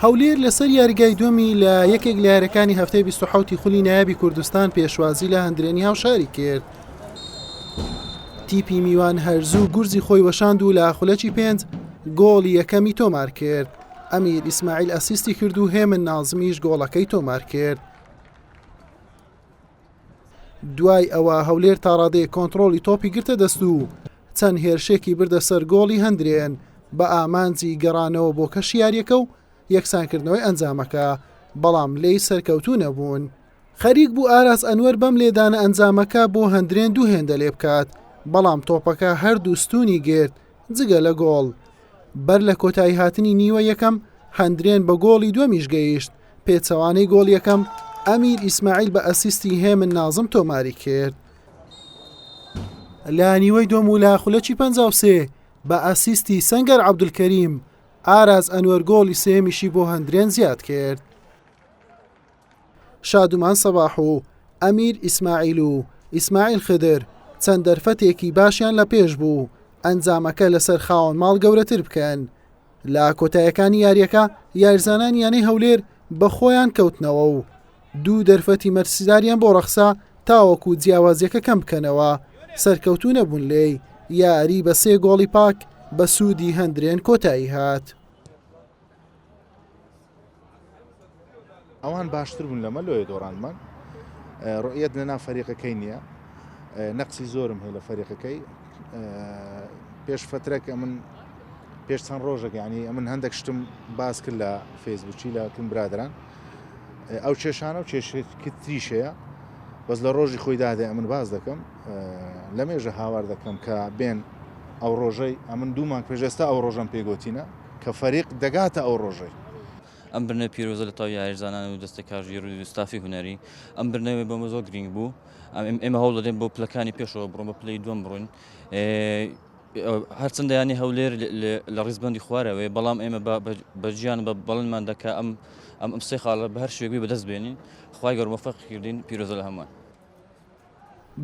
هەولێر لەسەر یاریگای دووەمی لە یەکێک لە یاریەکانی هەفتەی 27 خولی نایابی کوردستان پێشوازی لە هەندرێنی هاوشاری کرد. تیپی میوان هەرزوو گورزی خۆی وەشاند و لە خولەکی پێنج گۆڵی یەکەمی تۆمار کرد. ئەمیر ئیسماعیل ئەسیستی کرد و هێمن نازمیش گۆڵەکەی تۆمار کرد. دوای ئەوە هەولێر تاڕادەیەک کۆنتڕۆڵی تۆپی گرتە دەست و چەند هێرشێکی بردە سەر گۆڵی هەندرێن بە ئامانجی گەڕانەوە بۆ کەشی یاریەکە و یەکسانکردنەوەی ئەنجامەکە، بەڵام لێی سەرکەوتوو نەبوون. خەریک بوو ئاراس ئەنوەر بەم لێدانە ئەنجامەکە بۆ هەندرێن دوو هێندە لێبکات، بەڵام تۆپەکە هەردوو ستوونی گرت جگە لە گۆڵ. بەر لە کۆتاییهاتنی نیوە یەکەم، هەندرێن بە گۆڵی دووەمیش گەیشت، پێچەوانەی گۆڵ یەکەم، ئەمیر ئیسماعیل بە ئەسیستی هێمن نازم تۆماری کرد. لە نیوەی دووەم و لە خولەکی 53 بە ئەسیستی سەنگەر عەبدولکەریم، ئاراز ئەنوەر گۆڵی سێیەمیشی بۆ هەندرێن زیاد کرد. شادومان سەباح و ئەمیر ئیسماعیل و ئیسماعیل خدر چەند دەرفەتێکی باشیان لە پێش بوو ئەنجامەکە لەسەر خاوەن ماڵ گەورەتر بکەن. لە کۆتایەکانی یاریەکە یاریزانانی یانەی هەولێر بە خۆیان کەوتنەوە و دوو دەرفەتی مەترسیداریان بۆ ڕەخسا تاوەکو جیاوازیەکە کەم بکەنەوە سەرکەوتوو نەبوون لێی یاری بە سێ گۆڵی پاک بە سوودی هەندرێن کۆتایی هات. ئەوان باشتر بوون لەمە لۆیە دۆڕاندمان ڕوئیەت لە ناو فەریقەکەی نییە نەقسی زۆرم هەیە لە فەریقەکەی پێش فترەک ئەمن پێش چەند ڕۆژێک ینی ئەمن هەندێک شتم باس کرد لە فەیسبوکی لە کن برادران ئەو کێشانە و کێشتریش هەیە بەس لە ڕۆژی خۆی دادێ ئەمن باز دەکەم لە مێژە هاوار دەکەم کە بێن ئەو ڕۆژەی ئەمن دوو مانگ پێش ئێستا ئەو ڕۆژەم پێگوتینە کە فەریق دەگاتە ئەو ڕۆژەی. ئەم بردنەوە پیرۆزە لە تەواوی یاریزانان و دەستەی کارگێڕی و ستافی هونەری ئەم بردنەوەی بۆ زۆر گرنگ بوو ئێمە هەوڵ دەدەین بۆ پلەکانی پێشەوە بڕۆن بە پلەی دووەم بڕۆین هەرچەندە یانی هەولێر لە ڕیزبندی خوارەوەی بەڵام ئێمە بە گیان بە بەڵێنمان دەکا ئەم ئەم ئەم سێ خاڵە بە هەر شوێک بەدەست بێنین خوای گەورە مۆفەق کردین پیرۆزە لە هەمووان.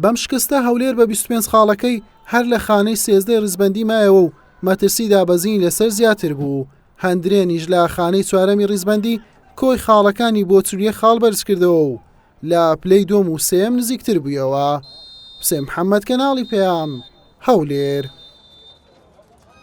بەم شکستە هەولێر بە 25 خاڵەکەی هەر لە خانەی سێزدەی ڕیزبەندی مایەوە و مەترسی دابەزینی لەسەر زیاتر بوو، هەندرێنیش لە خانەی چوارەمی ڕیزبەندی کۆی خاڵەکانی بۆ 41 خاڵ بەرزکردەوە و لە پلەی دووەم و سێیەم نزیکتر بوویەوە. حوسێن محەممەد، کەناڵی پەیام، هەولێر.